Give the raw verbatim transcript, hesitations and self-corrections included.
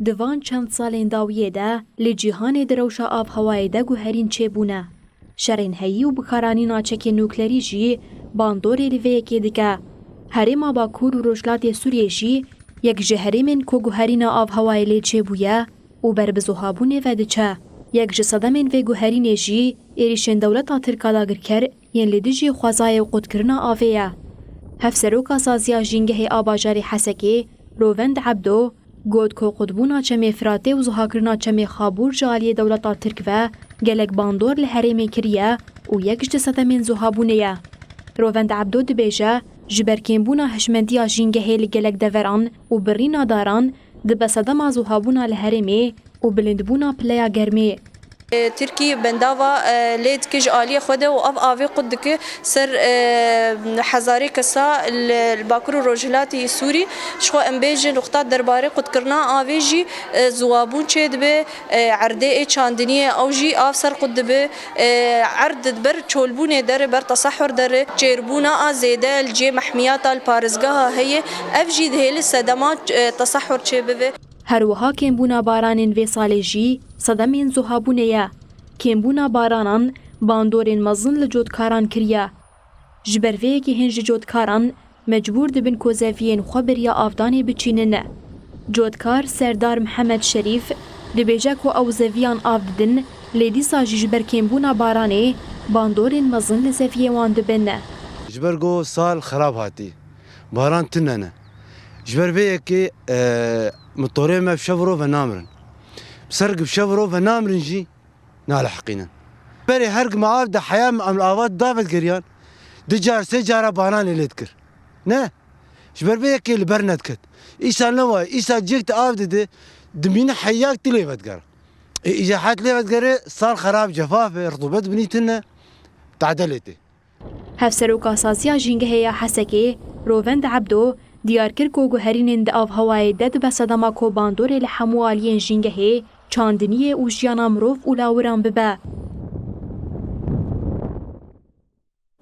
Di van çend salên dawiyê de li cîhanê di rewşa avhewayê de guherîn çêbûne. Şerên heyî û bikaranîna çekên nuklerî jî bandorê li vê yekê dike. Herêma Bakur û Rojhilatê Sûriyê jî yek ji herêmên ku guherîna avhewayê lê çêbûye û ber bi zuhabûnê ve diçe. Yek ji sedemên vê guherînê jî êrîşên dewleta Tirk a dagirker yên li dijî xwezayê û qutkirina avê ye. Hevseroka Saziya Jîngehê a bajarê Hesekê, Rovend Ebdo, got ku qutbûna Çemê Firatê û zuhakirina Çemê Xabûr ji aliyê dewleta Tirk ve gelek bandor li herêmê kiriye û yek ji sedemên zuhabûnê ye. Rovend Ebdo dibêje, ji ber kêmbûna hişmendiya jîngehê li gelek deveran û birîna daran dibe sedema zuhabûna li herêmê û bilindbûna pileya germê. Tirkî bendava, e, lê dike ji aliyê xwe de û ev avê qut dike ser, e, hezarê kesa li, li Bakur û Rojhilatê Sûrî. Ji xwe em bêjin, wexta derbarê qutkirina avê jî, e, ziwabûn çêdibe, e, erdê ê çandiniyê ew jî av ser qut dibe, e, erd di ber çolbûnê dere, ber tesehur dere, çêrbûna a zêde li cê mehmiyata li parêzgeha heye, ev jî dihêle sedema, e, tesehur çêbibe. Her wiha kêmbûna baranên vê salê jî sedemên zuhabûnê ye. Kêmbûna baranan bandorên mezin li cotkaran kiriye. Ji ber vê yekê hîn ji cotkaran mecbûr dibin ku zeviyên xwe beriya avdanê biçînin. Cotkar Serdar Mihemed Şerîf dibêje ku ew zeviyan av didin, lê dîsa jî ji ber kêmbûna baranê bandorên mezin li zeviyê wan dibin. Ji ber ku sal xerab hatî, baran tune ne. Ji ber vê yekê, e, motorê me bi şev û rov venamirin. Bi ser bi şev û rov venamirin jî nalihiqînin. Berê her ku me av de heya me em li ava davet geriyan, du car sê cara baran lê lê dikir. Ne? Ji ber vê yekê li ber nediket. Îsa ne wayê, îsa cêk te av dide, dimîne heyak tu lê vedigere. Ê, îca het lê vedigere, sal xerab cefaf e, rutubet binî tune, tade lê tê. Hevseroka Saziya Jîngehê ya Hesekê, Rovend Ebdo, diyar kir ku guherînên di avhewayê de dibe sedema ku bandorê li hemû aliyên jîngehê, çandiniyê û jiyana mirov û lawiran bibe.